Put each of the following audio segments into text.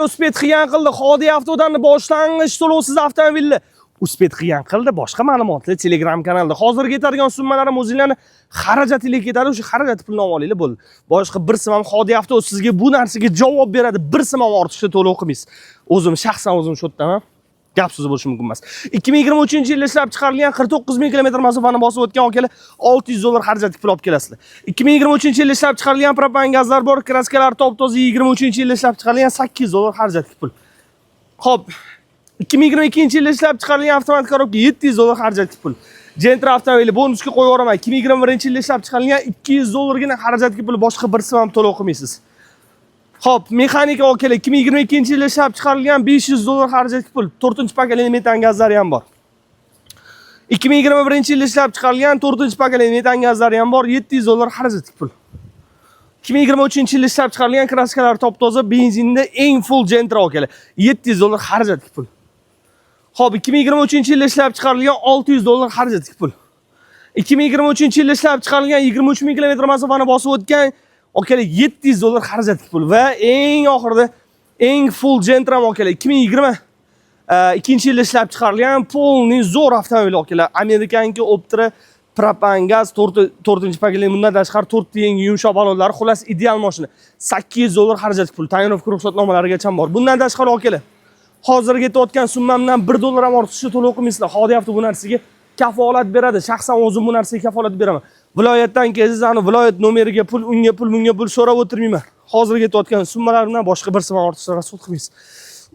Успеть qilgan qildi. Hodiy Avtodan boshlang'ich to'lovsiz avtomobilni успеть qilgan qildi. Boshqa ma'lumotlar Telegram kanalida. Hozirgi ketadigan summalarim o'zinglarni xarajatinglar ketadi, o'sha xarajat pulini olib olinglar, bo'ldi. Boshqa bir so'm ham Hodiy Avto sizga bu narsaga javob beradi. Bir so'm ham ortiqcha to'lov qilmaysiz. O'zim shaxsan o'zim shu yerdaman. Gap so'zi bo'lishi mumkin emas. 2023-yilda ishlab chiqarilgan, 49 ming kilometr masofani bosib o'tgan, akalar, 600 dollar xarajatli pul olib kelasizlar. 2023-yilda ishlab chiqarilgan, propan gazlar bor, краска lar top-toza, 23-yilda ishlab chiqarilgan, 800 dollar xarajatli pul. Xo'p, 2022-yilda ishlab chiqarilgan, avtomat коробка, 700 dollar xarajatli pul. Gentra avtomobili bonusga qo'yib yuboraman. 2021-yilda ishlab chiqarilgan, 200 dollargina xarajatli pul, boshqa bir so'm ham to'lov qilmaysiz. Xo'p, mexanika, akalar, 2022-yilda ishlab chiqarilgan, 500 dollar xarajatli pul. 4-поколение metan gazlari ham bor. 2021-yilda ishlab chiqarilgan, 4-поколение metan gazlari ham bor, 700 dollar xarajatli pul. 2023-yilda ishlab chiqarilgan, краска lar top-toza, benzinda eng full Gentra, akalar, 700 dollar xarajatli pul. Xo'p, 2023-yilda ishlab chiqarilgan, 600 dollar xarajatli pul. 2023-yilda ishlab chiqarilgan, 23 ming kilometr masofani bosib o'tgan, akalar, 700 dollar xarajatli pul va eng oxirida eng full Gentra, akalar, 2020 ikkinchi yilda ishlab chiqarilgan, полный zo'r avtomobil, akalar. Американка Optra, propan gaz, to'rtinchi поколение, bundan tashqari to'rtta yangi yumshoq balonlari, xullas, ideal mashina. 800 dollar xarajat pul, тонировка ruxsatnomalarigacha bor. Bundan tashqari, akalar, hozirgi ketayotgan summamdan 1 dollar ham ortiqcha to'lov qilmaysizlar. Hodiy Avto bu narsaga kafolat beradi. Shaxsan o'zim bu narsaga kafolat beraman. Viloyatdan kelsangiz, ani viloyat nomeriga pul, unga pul, bunga pul so'rab o'tirmayman. Hozirgi ketayotgan summalarimdan boshqa bir so'm ortiqcha расход qilmaysiz.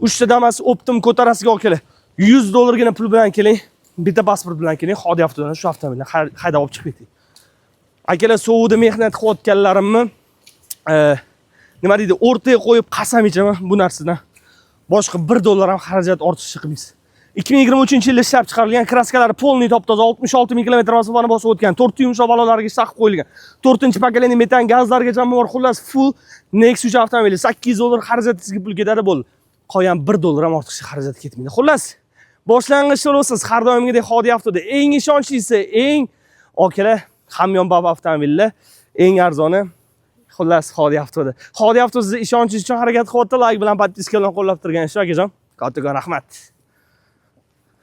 Uchta Damas оптом ko'tarasiga, akalar, 100 dollargina pul bilan keling. Bitta pasport bilan keling. Hodiy Avtodan shu avtomobilni haydab olib chiqib keting. Akalar, sovuqda mehnat qilayotganlarimni nima deydi, o'rtaga qo'yib qasam ichaman, bu narsadan boshqa 1 dollar ham xarajat ortiqcha qilmaysiz. 2023-yilda ishlab chiqarilgan, краска lari полный top-toza, 66 ming kilometr masofani bosib o'tgan, to'rtta yumshoq balonlarga taqib qo'yilgan. 4-поколение metan gazlargacha bor, xullas, full Nexia 3 avtomobili 800 dollar xarajatingizga pul ketadi, bo'ldi. Qolgan 1 dollar ham ortiqcha xarajat ketmaydi. Xullas, boshlang'ich to'lovsiz har doimgidek Hodiy Avtoda eng ishonechlisi, eng, akalar, hamyonbop avtomobillar, eng arzoni, xullas, Hodiy Avtoda. Hodiy Avto sizni ishonchingiz uchun harakat qilyapti, layk bilan, подписка bilan qo'llab turgan shu akajon. Kattakon rahmat.